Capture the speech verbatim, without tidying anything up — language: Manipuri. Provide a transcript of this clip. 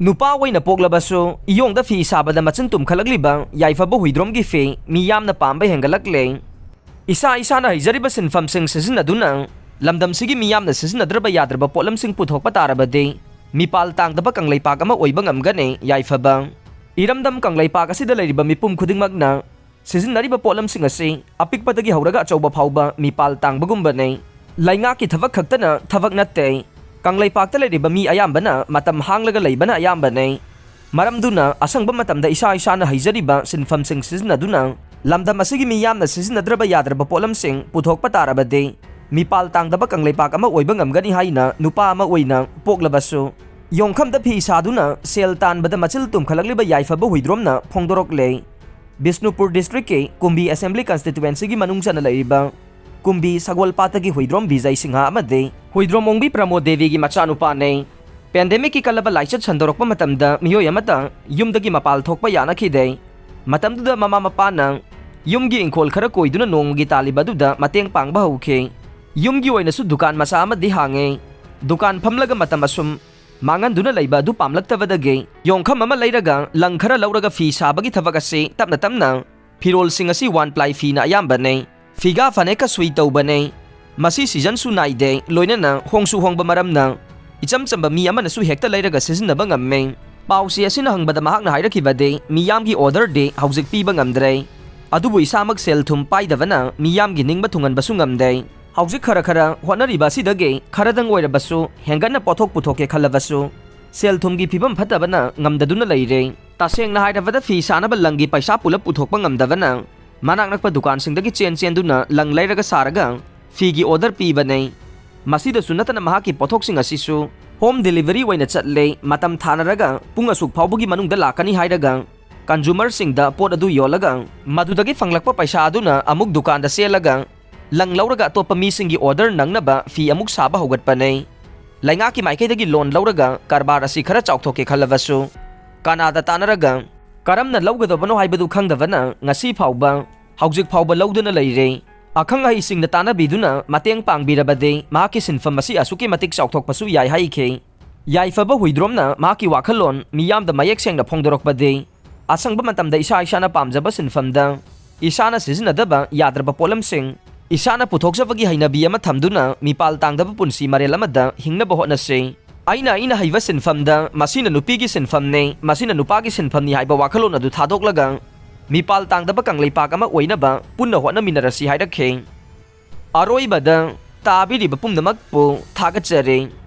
ꯅꯨꯄꯥ ꯑꯣꯏꯅ ꯄꯣꯛꯂꯕꯁꯨ ꯏꯌꯣꯡꯗ ꯐꯤ ꯁꯥꯕꯗ ꯃꯆꯤꯟ ꯇꯨꯝꯈꯠꯂꯛꯂꯤꯕ ꯌꯥꯏꯐꯕ ꯍꯨꯏꯗ꯭ꯔꯣꯝꯒꯤ ꯐꯤ ꯃꯤꯌꯥꯝꯅ ꯄꯥꯝꯕ ꯍꯦꯟꯒꯠꯂꯛꯂꯦ꯫ ꯏꯁꯥ ꯏꯁꯥꯅ ꯍꯩꯖꯔꯤꯕ ꯁꯤꯟꯐꯝꯁꯤꯡ ꯁꯤꯖꯤꯟꯅꯗꯨꯅ ꯂꯝꯗꯝꯁꯤꯒꯤ ꯃꯤꯌꯥꯝꯅ ꯁꯤꯖꯤꯟꯅꯗ꯭ꯔꯕ ꯌꯥꯗ꯭ꯔꯕ ꯄꯣꯠꯂꯝꯁꯤꯡ ꯄꯨꯊꯣꯛꯄ ꯇꯥꯔꯕꯗꯤ ꯃꯤꯄꯥꯜ ꯇꯥꯡꯗꯕ ꯀꯪꯂꯩꯄꯥꯛ ꯑꯃ ꯑꯣꯏꯕ ꯉꯝꯒꯅꯤ꯫ ꯌꯥꯏꯐꯕ ꯏꯔꯝꯗꯝ ꯀꯪꯂꯩꯄꯥꯛ ꯑꯁꯤꯗ ꯂꯩꯔꯤꯕ ꯃꯤꯄꯨꯝ ꯈꯨꯗꯤꯡꯃꯛꯅ ꯁꯤꯖꯤꯟꯅꯔꯤꯕ ꯄꯣꯠꯂꯝꯁꯤꯡ ꯑꯁꯤ ꯑꯄꯤꯛꯄꯗꯒꯤ ꯍꯧꯔꯒ ꯑꯆꯧꯕ ꯐꯥꯎꯕ ꯃꯤꯄꯥꯜ ꯇꯥꯡꯕꯒꯨꯝꯕꯅꯤ꯫ ꯂꯩꯉꯥꯛꯀꯤ ꯊꯕꯛ ꯈꯛꯇꯅ ꯊꯕꯛ ꯅꯠꯇꯦ꯫ ꯀꯪꯂꯩꯄꯥꯛꯇ ꯂꯩꯔꯤꯕ ꯃꯤ ꯑꯌꯥꯝꯕꯅ ꯃꯇꯝ ꯍꯥꯡꯂꯒ ꯂꯩꯕꯅ ꯑꯌꯥꯝꯕꯅꯤ꯫ ꯃꯔꯝꯗꯨꯅ ꯑꯁꯪꯕ ꯃꯇꯝꯗ ꯏꯁꯥ ꯏꯁꯥꯅ ꯍꯩꯖꯔꯤꯕ ꯁꯤꯟꯐꯝꯁꯤꯡ ꯁꯤꯖꯤꯟꯅꯗꯨꯅ ꯂꯝꯗꯝ ꯑꯁꯤꯒꯤ ꯃꯤꯌꯥꯝꯅ ꯁꯤꯖꯤꯟꯅꯗ꯭ꯔꯕ ꯌꯥꯗ꯭ꯔꯕ ꯄꯣꯠꯂꯝꯁꯤꯡ ꯄꯨꯊꯣꯛꯄ ꯇꯥꯔꯕꯗꯤ ꯃꯤꯄꯥꯜ ꯇꯥꯡꯗꯕ ꯀꯪꯂꯩꯄꯥꯛ ꯑꯃ ꯑꯣꯏꯕ ꯉꯝꯒꯅꯤ ꯍꯥꯏꯅ ꯅꯨꯄꯥ ꯑꯃ ꯑꯣꯏꯅ ꯄꯣꯛꯂꯕꯁꯨ ꯌꯣꯡꯈꯝꯗ ꯐꯤ ꯁꯥꯗꯨꯅ ꯁꯦꯜ ꯇꯥꯟꯕꯗ ꯃꯆꯤꯜ ꯇꯨꯝꯈꯠꯂꯛꯂꯤꯕ ꯌꯥꯏꯐꯕ ꯍꯨꯏꯗ꯭ꯔꯣꯝꯅ ꯐꯣꯡꯗꯣꯔꯛꯂꯦ꯫ ꯕꯤꯁꯅꯨꯄꯨꯔ ꯗꯤꯁꯇ꯭ꯔꯤꯛꯀꯤ ꯀꯨꯝꯕꯤ ꯑꯦꯁꯦꯝꯕ꯭ꯂꯤ ꯀꯟꯁꯇꯤꯇ꯭ꯋꯦꯟꯁꯤꯒꯤ ꯃꯅꯨꯡ ꯆꯟꯅ ꯂꯩꯔꯤꯕ ꯀꯨꯝꯕꯤ ꯁꯒꯣꯜꯄꯥꯠꯇꯒꯤ ꯍꯨꯏꯗ꯭ꯔꯣꯝ ꯕꯤꯖꯩ ꯁꯤꯡꯍ ꯑꯃꯗꯤ ꯍꯨꯏꯗ꯭ꯔꯣꯝ ꯑꯣꯡꯕꯤ ꯄ꯭ꯔꯃꯣꯗ ꯗꯦꯕꯤꯒꯤ ꯃꯆꯥꯅꯨꯄꯥꯅꯤ꯫ ꯄꯦꯟꯗꯦꯃꯤꯛꯀꯤ ꯀꯜꯂꯕ ꯂꯥꯏꯆꯠ ꯁꯟꯗꯣꯔꯛꯄ ꯃꯇꯝꯗ ꯃꯤꯑꯣꯏ ꯑꯃꯠꯇ ꯌꯨꯝꯗꯒꯤ ꯃꯄꯥꯜ ꯊꯣꯛꯄ ꯌꯥꯅꯈꯤꯗꯦ꯫ ꯃꯇꯝꯗꯨꯗ ꯃꯃꯥ ꯃꯄꯥꯅ ꯌꯨꯝꯒꯤ ꯏꯪꯈꯣꯜ ꯈꯔ ꯀꯣꯏꯗꯨꯅ ꯅꯣꯡꯃꯒꯤ ꯇꯥꯜꯂꯤꯕ ꯑꯗꯨꯗ ꯃꯇꯦꯡ ꯄꯥꯡꯕ ꯍꯧꯈꯤ꯫ ꯌꯨꯝꯒꯤ ꯑꯣꯏꯅꯁꯨ ꯗꯨꯀꯥꯟ ꯃꯆꯥ ꯑꯃꯗꯤ ꯍꯥꯡꯉꯤ꯫ ꯗꯨꯀꯥꯟ ꯐꯝꯂꯒ ꯃꯇꯝ ꯑꯁꯨꯝ ꯃꯥꯡꯍꯟꯗꯨꯅ ꯂꯩꯕ ꯑꯗꯨ ꯄꯥꯝꯂꯛꯇꯕꯗꯒꯤ ꯌꯣꯡꯈꯝ ꯑꯃ ꯂꯩꯔꯒ ꯂꯪ ꯈꯔ ꯂꯧꯔꯒ ꯐꯤ ꯁꯥꯕꯒꯤ ꯊꯕꯛ ꯑꯁꯤ ꯇꯞꯅ ꯇꯞꯅ ꯐꯤꯔꯣꯜꯁꯤꯡ ꯑꯁꯤ ꯋꯥꯟ ꯄ꯭ꯂꯥꯏ ꯐꯤꯅ ꯑꯌꯥꯝꯕꯅꯤ꯫ ꯐꯤꯒꯥ ꯐꯅꯦꯛꯀ ꯁꯨꯏ ꯇꯧꯕꯅꯤ꯫ ꯃꯁꯤ ꯁꯤꯖꯟꯁꯨ ꯅꯥꯏꯗꯦ, ꯂꯣꯏꯅꯅ ꯍꯣꯡꯁꯨ ꯍꯣꯡꯕ ꯃꯔꯝꯅ ꯏꯆꯝ ꯆꯝꯕ ꯃꯤ ꯑꯃꯅꯁꯨ ꯍꯦꯛꯇ ꯂꯩꯔꯒ ꯁꯤꯖꯤꯟꯅꯕ ꯉꯝꯃꯤ꯫ ꯄꯥꯎꯆꯦ ꯑꯁꯤꯅ ꯍꯪꯕꯗ ꯃꯍꯥꯛꯅ ꯍꯥꯏꯔꯛꯈꯤꯕꯗꯤ ꯃꯤꯌꯥꯝꯒꯤ ꯑꯣꯔꯗꯔꯗꯤ ꯍꯧꯖꯤꯛ ꯄꯤꯕ ꯉꯝꯗ꯭ꯔꯦ꯫ ꯑꯗꯨꯕꯨ ꯏꯁꯥꯃꯛ ꯁꯦꯜ ꯊꯨꯝ ꯄꯥꯏꯗꯕꯅ ꯃꯤꯌꯥꯝꯒꯤ ꯅꯤꯡꯕ ꯊꯨꯡꯍꯟꯕꯁꯨ ꯉꯝꯗꯦ꯫ ꯍꯧꯖꯤꯛ ꯈꯔ ꯈꯔ ꯍꯣꯠꯅꯔꯤꯕ ꯑꯁꯤꯗꯒꯤ ꯈꯔꯗꯪ ꯑꯣꯏꯔꯕꯁꯨ ꯍꯦꯟꯒꯠꯅ ꯄꯣꯠꯊꯣꯛ ꯄꯨꯊꯣꯛꯀꯦ ꯈꯜꯂꯕꯁꯨ ꯁꯦꯜ ꯊꯨꯝꯒꯤ ꯐꯤꯕꯝ ꯐꯠꯇꯕꯅ ꯉꯝꯗꯗꯨꯅ ꯂꯩꯔꯦ꯫ ꯇꯁꯦꯡꯅ ꯍꯥꯏꯔꯕꯗ ꯐꯤ ꯁꯥꯅꯕ ꯂꯪꯒꯤ ꯄꯩꯁꯥ ꯄꯨꯂꯞ ꯄꯨꯊꯣꯛꯄ ꯉꯝꯗꯕꯅ ꯃꯅꯥꯛ ꯅꯛꯄ ꯗꯨꯀꯥꯟꯁꯤꯡꯗꯒꯤ ꯆꯦꯟ ꯆꯦꯟꯗꯨꯅ ꯂꯪ ꯂꯩꯔꯒ ꯁꯥꯔꯒ ꯐꯤꯒꯤ ꯑꯣꯔꯗꯔ ꯄꯤꯕꯅꯦ꯫ ꯃꯁꯤꯗꯁꯨ ꯅꯠꯇꯅ ꯃꯍꯥꯛꯀꯤ ꯄꯣꯠꯊꯣꯛꯁꯤꯡ ꯑꯁꯤꯁꯨ ꯍꯣꯝ ꯗꯦꯂꯤꯚꯔꯤ ꯑꯣꯏꯅ ꯆꯠꯂꯦ꯫ ꯃꯇꯝ ꯊꯥꯅꯔꯒ ꯄꯨꯡ ꯑꯁꯨꯛ ꯐꯥꯎꯕꯒꯤ ꯃꯅꯨꯡꯗ ꯂꯥꯛꯀꯅꯤ ꯍꯥꯏꯔꯒ ꯀꯟꯖꯨꯃꯔꯁꯤꯡꯗ ꯄꯣꯠ ꯑꯗꯨ ꯌꯣꯜꯂꯒ ꯃꯗꯨꯗꯒꯤ ꯐꯪꯂꯛꯄ ꯄꯩꯁꯥ ꯑꯗꯨꯅ ꯑꯃꯨꯛ ꯗꯨꯀꯥꯟꯗ ꯆꯦꯜꯂꯒ ꯂꯪ ꯂꯧꯔꯒ ꯑꯇꯣꯞꯄ ꯃꯤꯁꯤꯡꯒꯤ ꯑꯣꯔꯗꯔ ꯅꯪꯅꯕ ꯐꯤ ꯑꯃꯨꯛ ꯁꯥꯕ ꯍꯧꯒꯠꯄꯅꯦ꯫ ꯂꯩꯉꯥꯛꯀꯤ ꯃꯥꯏꯀꯩꯗꯒꯤ ꯂꯣꯟ ꯂꯧꯔꯒ ꯀꯔꯕꯥꯔ ꯑꯁꯤ ꯈꯔ ꯆꯥꯎꯊꯣꯛꯀꯦ ꯈꯜꯂꯕꯁꯨ ꯀꯅꯥꯗ ꯇꯥꯟꯅꯔꯒ ꯀꯔꯝꯅ ꯂꯧꯒꯗꯕꯅꯣ ꯍꯥꯏꯕꯗꯨ ꯈꯪꯗꯕꯅ ꯉꯁꯤ ꯐꯥꯎꯕ, ꯍꯧꯖꯤꯛ ꯐꯥꯎꯕ ꯂꯧꯗꯨꯅ ꯂꯩꯔꯦ꯫ ꯑꯈꯪ ꯑꯍꯩꯁꯤꯡꯅ ꯇꯥꯟꯅꯕꯤꯗꯨꯅ ꯃꯇꯦꯡ ꯄꯥꯡꯕꯤꯔꯕꯗꯤ ꯃꯍꯥꯛꯀꯤ ꯁꯤꯟꯐꯝ ꯑꯁꯤ ꯑꯁꯨꯛꯀꯤ ꯃꯇꯤꯛ ꯆꯥꯎꯊꯣꯛꯄꯁꯨ ꯌꯥꯏ ꯍꯥꯏꯈꯤ꯫ ꯌꯥꯏꯐꯕ ꯍꯨꯏꯗ꯭ꯔꯣꯝꯅ ꯃꯍꯥꯛꯀꯤ ꯋꯥꯈꯜꯂꯣꯟ ꯃꯤꯌꯥꯝꯗ ꯃꯌꯦꯛ ꯁꯦꯡꯅ ꯐꯣꯡꯗꯣꯔꯛꯄꯗꯤ, ꯑꯁꯪꯕ ꯃꯇꯝꯗ ꯏꯁꯥ ꯏꯁꯥꯅ ꯄꯥꯝꯖꯕ ꯁꯤꯟꯐꯝꯗ, ꯏꯁꯥꯅ ꯁꯤꯖꯤꯟꯅꯗꯕ ꯌꯥꯗ꯭ꯔꯕ ꯄꯣꯠꯂꯝꯁꯤꯡ, ꯏꯁꯥꯅ ꯄꯨꯊꯣꯛꯆꯕꯒꯤ ꯍꯩꯅꯕꯤ ꯑꯃ ꯊꯝꯗꯨꯅ ꯃꯤꯄꯥꯜ ꯇꯥꯡꯗꯕ ꯄꯨꯟꯁꯤ ꯃꯔꯦꯜ ꯑꯃꯗ ꯍꯤꯡꯅꯕ ꯍꯣꯠꯅꯁꯤ꯫ ꯑꯩꯅ ꯑꯩꯅ ꯍꯩꯕ ꯁꯤꯟꯐꯝꯗ, ꯃꯁꯤꯅ ꯅꯨꯄꯤꯒꯤ ꯁꯤꯟꯐꯝꯅꯤ, ꯃꯁꯤꯅ ꯅꯨꯄꯥꯒꯤ ꯁꯤꯟꯐꯝꯅꯤ ꯍꯥꯏꯕ ꯋꯥꯈꯜꯂꯣꯟ ꯑꯗꯨ ꯊꯥꯗꯣꯛꯂꯒ, ꯃꯤꯄꯥꯜ ꯇꯥꯡꯗꯕ ꯀꯪꯂꯩꯄꯥꯛ ꯑꯃ ꯑꯣꯏꯅꯕ ꯄꯨꯟꯅ ꯍꯣꯠꯅꯃꯤꯟꯅꯔꯁꯤ ꯍꯥꯏꯔꯛꯈꯤ꯫ ꯑꯔꯣꯏꯕꯗ, ꯇꯥꯕꯤꯔꯤꯕ ꯄꯨꯝꯅꯃꯛꯄꯨ ꯊꯥꯒꯠꯆꯔꯤ꯫